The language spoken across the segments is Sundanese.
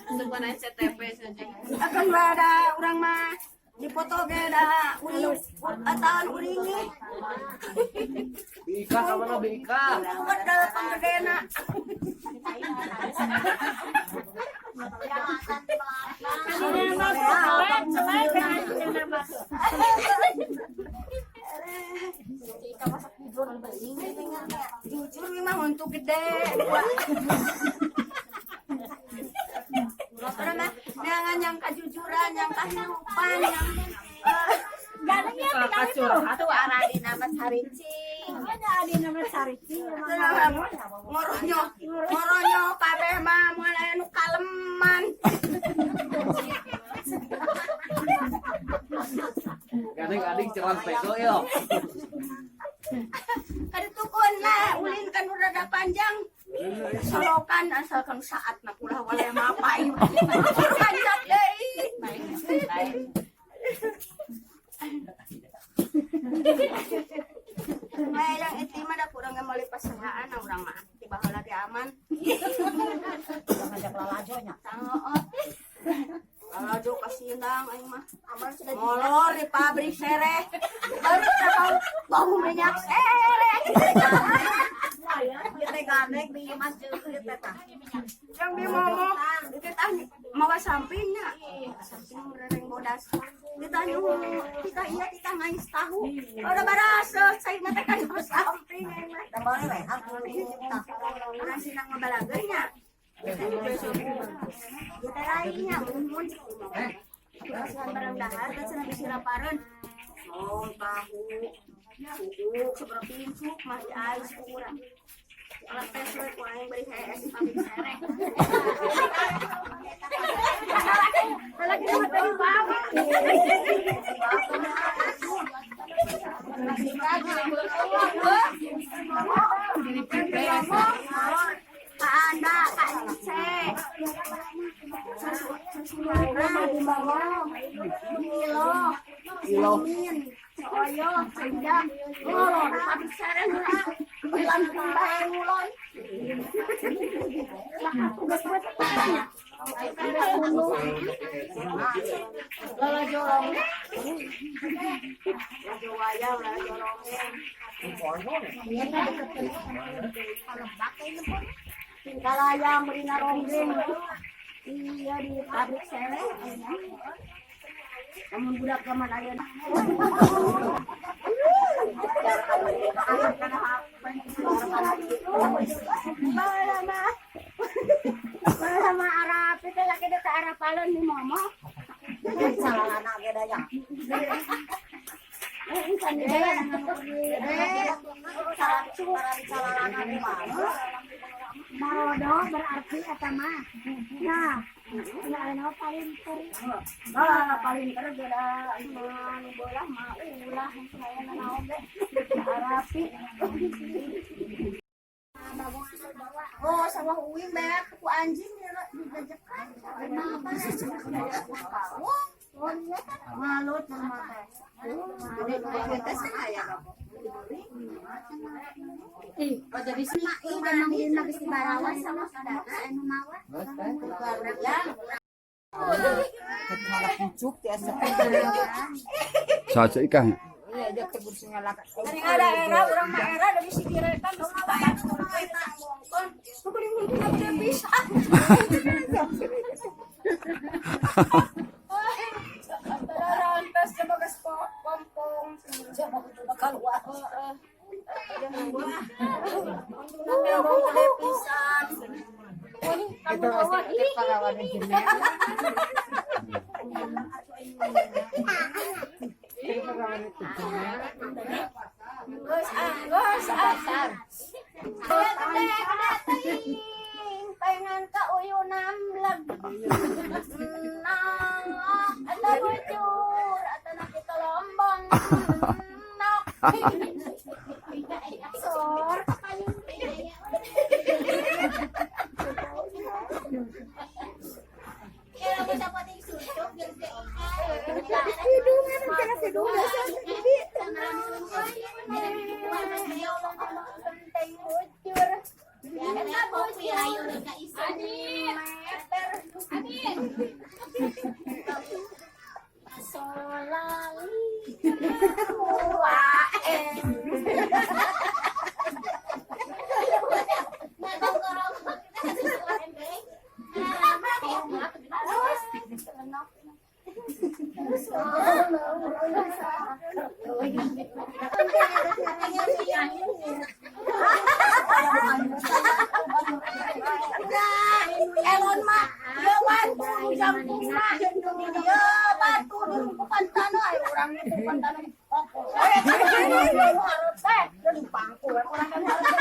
Untuk mana CTP saja. Akan ada urang mah dipoto ge da uring ataun uringi. Bi Ika ka mana, Bi Ika? Kuat da panggedena. Jujur memang untuk gede. Karena jangan yang kejujuran, yang kehidupan, yang Kakak curhat tuh arah di nama saricing. Ada adi nama saricing. Ngoronyo, ngoronyo kabeh mah moal aya nu kaleman. Gading-gading celan peso yo. Kaditu lah ulin kan udah ada panjang. Solokan asalkan saat nak ulah wale mapai. Panjat deui. Baik. Yang itu mah da kurang meuli pasahaan urang mah. Ti baheula ge aman. Ngajak lalajonya. Heeh. Lalajo kasindang aing mah. Aman sudah. Molor di pabrik sereh. Baru tahu bau minyak sereh. Kita gandeng di mas jeung kita tah. Yang di momo kita mawa sampingnya. Samping mereng bodas. Kita nyuhu, kita iya kita ngais tahu. Udah barasa, saya mah teh kan samping aing mah. Tambah rehat tah. Urang sinang ngabalageunya. Kita lainnya mun kasihan barang dahar kan cenah bisi lapareun. Oh, tahu. Suuk seberapa pincuk mah di ais ku urang. Alat tes we ku aing bari hees di pabrik sereh. Lagi mah tadi pabrik. Kak Anda, Kak Nice. Kilo, Kilo. Oyo, senjam, ngolon, pabrik sereh bilang bae ngulon. Lala jorong. Lala wayang, lala jorong. Tingkalayang beri ronggeng. Iya di pabrik sereh. Namun budak zaman ayeuna. Balama. Balama Arab itu lagi dekat Arab palon di momo. Salalana ge da nya. Ikan di Salalana di mana? Marodo berarti eta mah. Nah, anu paling teri. Ah, paling ter beda nu bola mah ulah saya naon ge. Arapi. Oh, sawah uing beak ku anjing digajekan. Malut mah teh. Gede teh aya. Oh, jadi sih ih memang ieu mah geus dibarawan sama sadana anu mawa. Saja ikan. Dari ada era urang mah era dari si direkan bongkon. Kuring hungkul gede pisan. Rantas coba ke pompong. Keluar. Untungna pisan. Itu pahlawan jenis. Geus ah, geus ah. Gede gede teuing, paengan ka uyunam leg. Nah, eta bujur, eta na kita lombong. Nok. Sor. Penting bujur. Eta bujur. Elon mah, ieu batu jangkung mah. Ieu batu dirumpukan tanah, ayo urang rumpukan tanah. Eh, hareup teh, di pangku we urang kan hareup.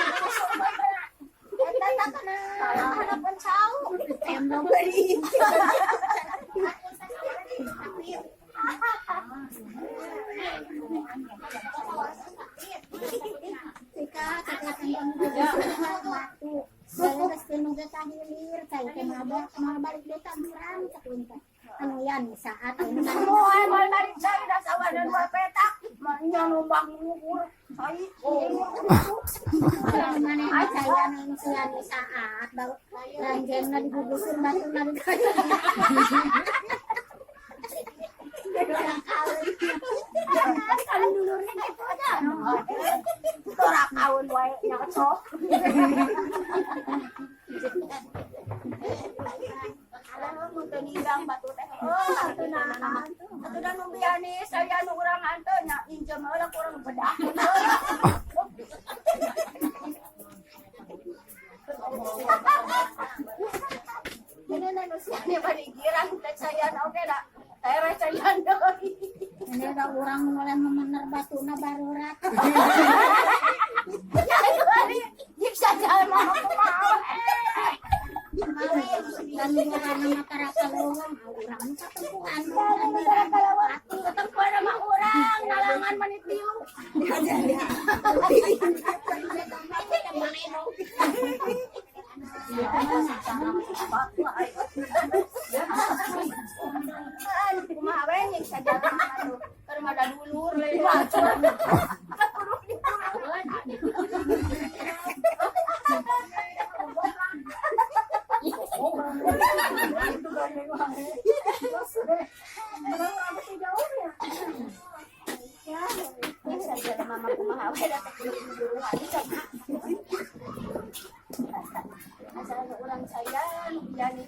Eta tak kana harapan cau. Tika batu. Balik geus nu ge kahilir, cai teh mabok, moal balik deui ka urang cek ulun teh. Anu yan saat ini Moal moal balik cai da sawanan dua petak. Nya numbang luhur. Cai. Kalau mana saya nungsian saat bau lanjengna digugusur batuna di Kan dulurnya gitu aja. Torak kaun wae nya cok. Alah mun teu ninggang batu teh. Oh, atuh nah. Atuh da nu biani saya nu urang ante nya injem heula ku urang bedah. Ini nu siane bari girang teh sayan oge da. Tere sayan deui. Ini udah orang mulai memener batuna barurat. Ya itu hari nyiksa jalma kumaha. Dan urang mah tara kalawang, urang mah katempuhan. Tara kalawang. Katempuhan mah urang nalangan manit dieu. Kumaha we nyiksa jalma atuh. Keur mah da dulur lain bacur. Orang sayan, yani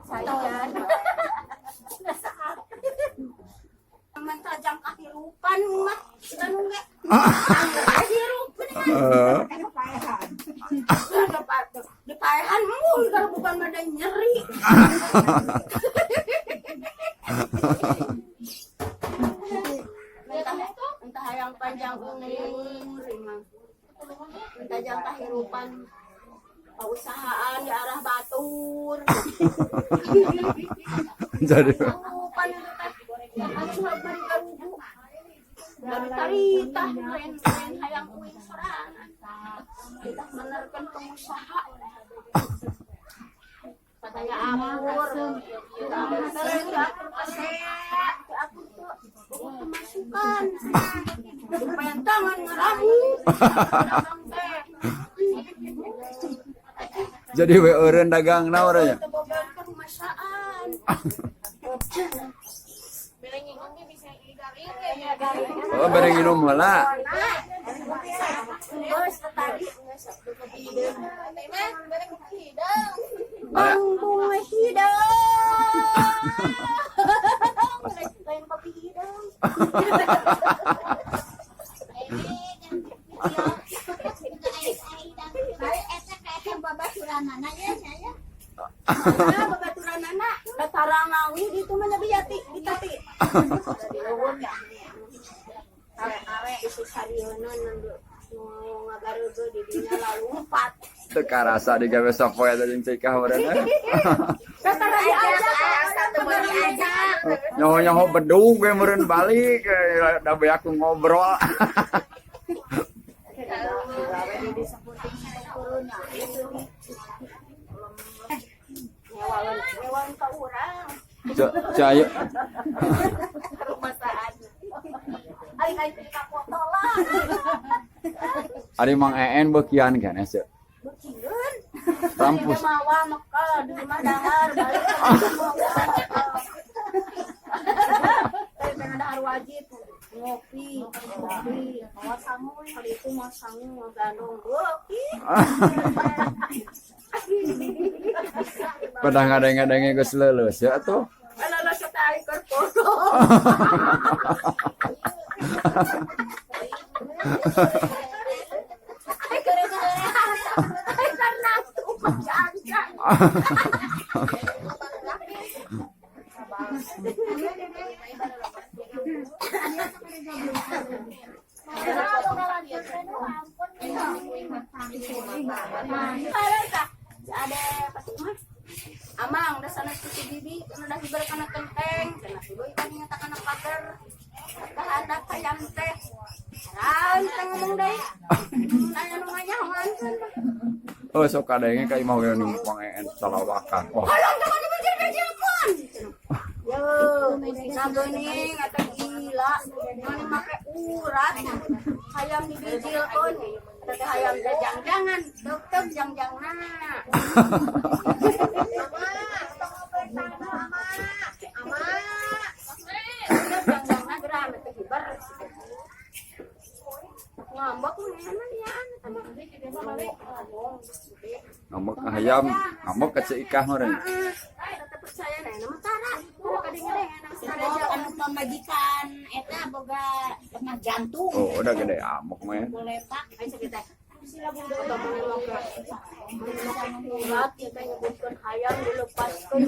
sayan. Mentajam kehidupan mah, anu ge. Kehidupan. Dipaehan mun bukan pada nyeri. Entah yang panjang umur, entah jang kehidupan perusahaan di arah batur. Jadi kehidupan itu teh anu bari garugu. Dari taritah lain-lain hayang uing sorangan. Kita menerkan pengusaha. Katanya akur, akur pasea, akur tuh pemasukan, pentangan ngeramu. Jadi we eureun dagangna urang nya. Tebogan kerumasaan. Oh, bere nginum heula. Terus tadi Bang bunga hidang. Lain kopi hidang. Nah, babaturanana datarangawi di itu mah biati ditati. Awe isu sarieuna nu ngagareugeut di dinya lalumpat. Teu karasa digawe sapoe eta jeung Cika meureun. Datara diajak, diajak. Nyaho-nyaho bedug we meureun balik da beak ngobrol. Nyewan ka urang. Caya. Rumasaan. Aing aing ka foto lah. Ari Mang Een beukian keneh seuh. Beukian. Rampus. Mawa mekar. Di rumah dahar balik. Tapi pengen dahar wajib ngopi, ngopi, mau sangu, kali itu mau sangu, mau gandong, ngopi. Pada ngadeng-ngadengnya geus leuleus ya tuh. Alala sa tayo korporo. Ay, karena ay, karena upajangkan. Ada pasti mah. Amang udah sana si bibi, kana dah hibar kana kenteng, kana tuluy kan nyata kana pagar. Kahanap hayam teh. Ranteng ngomong deui. Nanya nu nganyahoan mah. Oh, sok kadenge ka imah we numpang een salawakan. Oh, Tolong jangan dibejil-bejilkeun. Yo, nageuning eta gila. Mana make urat hayam dibijilkeun. Eta teh hayam teh jang-jangan, deuk jang-jangna. Jang-jangna geura ame teh hibar. Ngambek mah enak ya eta mah. ngambek ka hayam, ngambek ka Ceu Ikah meureun. Tetep percaya nah nama tara. Anu pamajikan eta boga lemah jantung. Oh, udah gede amok mah ya. Boleh pak. Ayo sakit teh. Urat kita nyebutkan hayam dilepaskan.